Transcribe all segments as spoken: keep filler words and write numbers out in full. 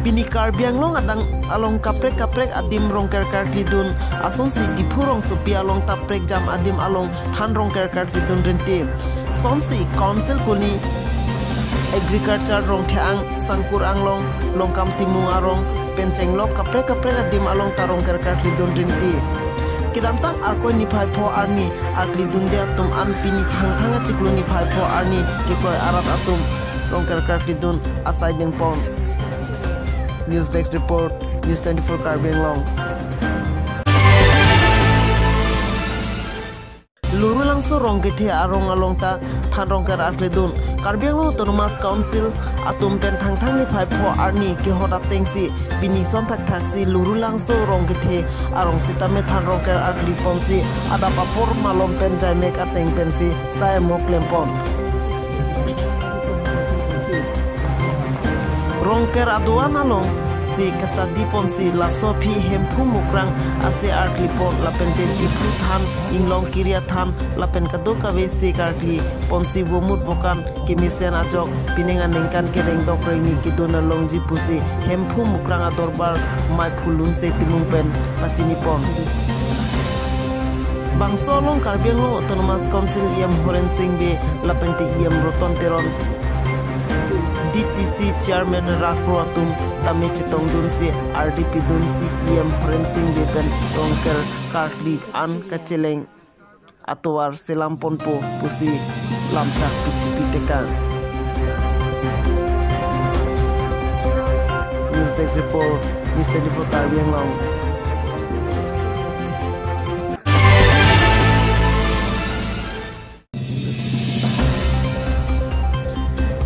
Pini Karbi Anglong adang along kaprek kaprek adim Rongker karkli dun asonsi Diphu rongsopi along ta prekjam adim along than Rongker karkli dun rinti. Sonsi Council Colony, Agriculture Rongthe-ang, Sangkur Anglong, Longkam Timung arong pen chenglok kaprek kaprek adim along ta Rongker karkli dun rinti. Kedamtang Arkoi niphai pho arni karkli dunde atum an pini Thangthang achiklo niphai pho arni kekroi arat atum Rongker karkli dun asai dengpon. News Desk Report, News twenty-four Karbi Anglong. Lurulangso Rongkethe arong along ta than Rongker karkli dun. Karbi Anglong Autonomous Council atum pen Thangthang niphai pho arni kehot atengsi pini son thakthaksi Lurulangso Rongkethe arong sitame than Rongker karkli ponsi adap apor malom pen jaimek ateng pensi sai amo klempon. Rongker adoan alongsi kasadi ponsi laso aphi Hemphu Mukrang ase karkli pon lapente Diphu than, Inglong Kiri athan lapen kadokave ase karkli ponsi vomut vokan kemesen ajok pining aningkan kereng dok rengni kedun alongji pusi Hemphu Mukrang adorbar Maiphu Lunse Timung pen pachini pon. Bangso along Karbi Anglong Autonomous Council E M Horen Sing Bey lapente E M Roton Teron, D T C Chairman Rakro atum tame chetong dunsi ardi pidunsi E M Horen Sing Bey pen Rongker karkli an kacheleng atovar selam ponpo pusi lamchak pichipi tekang. News Desk Report, News twenty-four Karbi Anglong.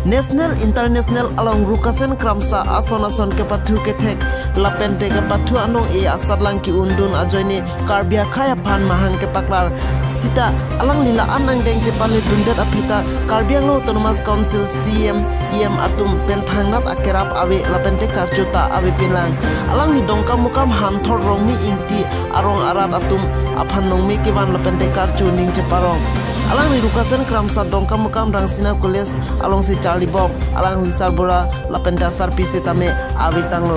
National, international along Rukasen Kramsa ason ason kepathu kethek lapente kepathu anong-e asatlang ki-undun ajoine Karbi akhei aphan mahang kepaklar sita alangli la-an angdeng chepale dundet aphi ta Karbi Anglong Autonomous Council C E M, E M atum pen thangnat akerap ave lapente karcho ta avepinlang. Alangli Dongkamukam Hanthor Rongmi Ingti arong arat atum aphan nongme kevan lapente karcho ning cheparong. Alangli Rukasen Kramsa Dongkamukam Rangsina College alongsi charlibom, alangli sarbura lapente asarpi setame avetanglo.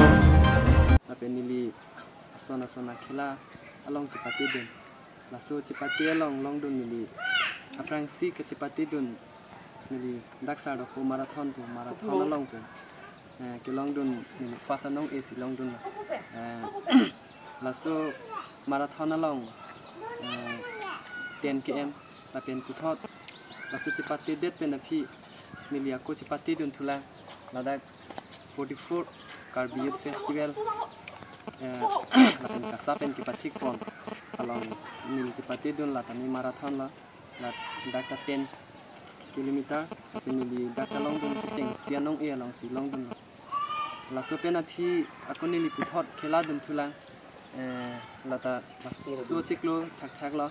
Lapen neli ason ason akhela along chepate dun. Laso chepate along longdun neli aphrangsi kachepate dun neli dak sardokpo marathon pu, marathon along pu. Eh, kelongdun neli first anong-e si longdun. Eh, laso marathon along, eh, ten K M lapen puthot laso chepatedet pen aphi neli ako chepate dun thulang. Ladak forty-four Karbi Youth Festival, eh, lapen KASA pen kepathik pon along neli chepate dun la tame marathon lo, la dak ta ten kilometer, lapen neli dak ta longdun kechengsi anong-e alongsi longdun lo. Laso pen aphi ako neli puthot khela dun thulang, eh, la ta laso chiklo thakthak lo,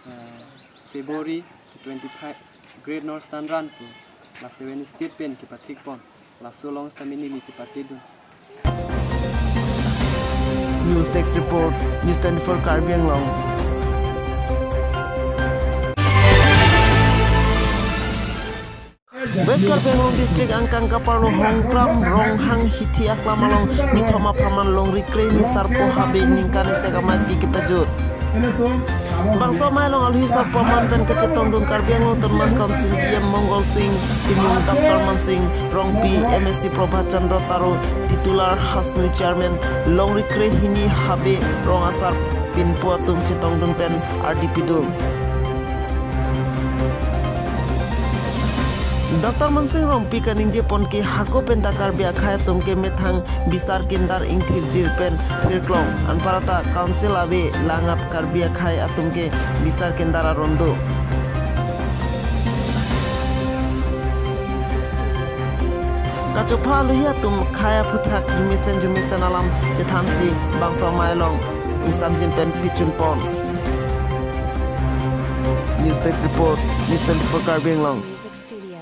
eh, February twenty-five Great Northern Run pu, la seven state pen kepathik pon, laso along sitame neli chepate dun. News Desk Report, News twenty-four Karbi Anglong. West Karbi Anglong District angkang kaparlo Hongkram Ronghang Hithi aklam along nithom apharman longri krehini sarpo habe ningkan isi amei pi kepajut. Bangso amei along alohi sarpo aman pen kachetongdun Karbi Anglong Autonomous Council E M Mongol Sing Timung, Doctor Mansing Rongpi, M A C Prabhat Chandra Taro, titular Hasnu Chairman, longri krehini habe rong asar pinpo atum chetongdun pen ardi pidun. Doctor Mansing Rongpi kaningje pon ke hako penta Karbi akhei atum ke methang bisar kindar ingthirjir pen thirklong. Anparta Council ave, langap Karbi akhei atum ke bisar kindar aron do. Kachopha alohi atum khei aphuthak jumesen jumesen alam chethansi bangso amei along ingsamjin pen pichun pon. News Desk Report, News twenty-four Karbi Anglong. Music Studio.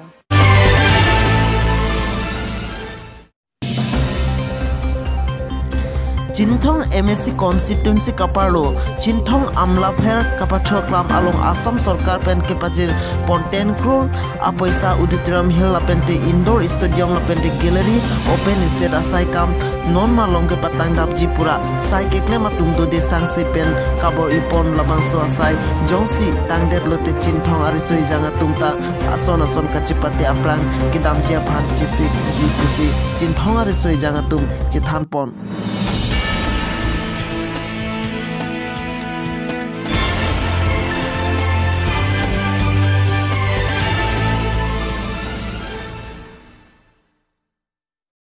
Chinthong M A C constituency kaparlo Chinthong Amlapher kapachoklam along Assam Sorkar pen kepajir pon ten crore apoisa Auditorium Hall lapente Indoor Stadium lapente Gallery open stage asai kam non malom kepatangdapji pura sai keklem atum dode sangse pen kabor-i pon labangso asai jongsi tangdet lote Chinthong ariso ejang atum ta ason ason kachepate aphrang kedamji aphan chesikji pusi Chinthong ariso ejang atum chethan pon.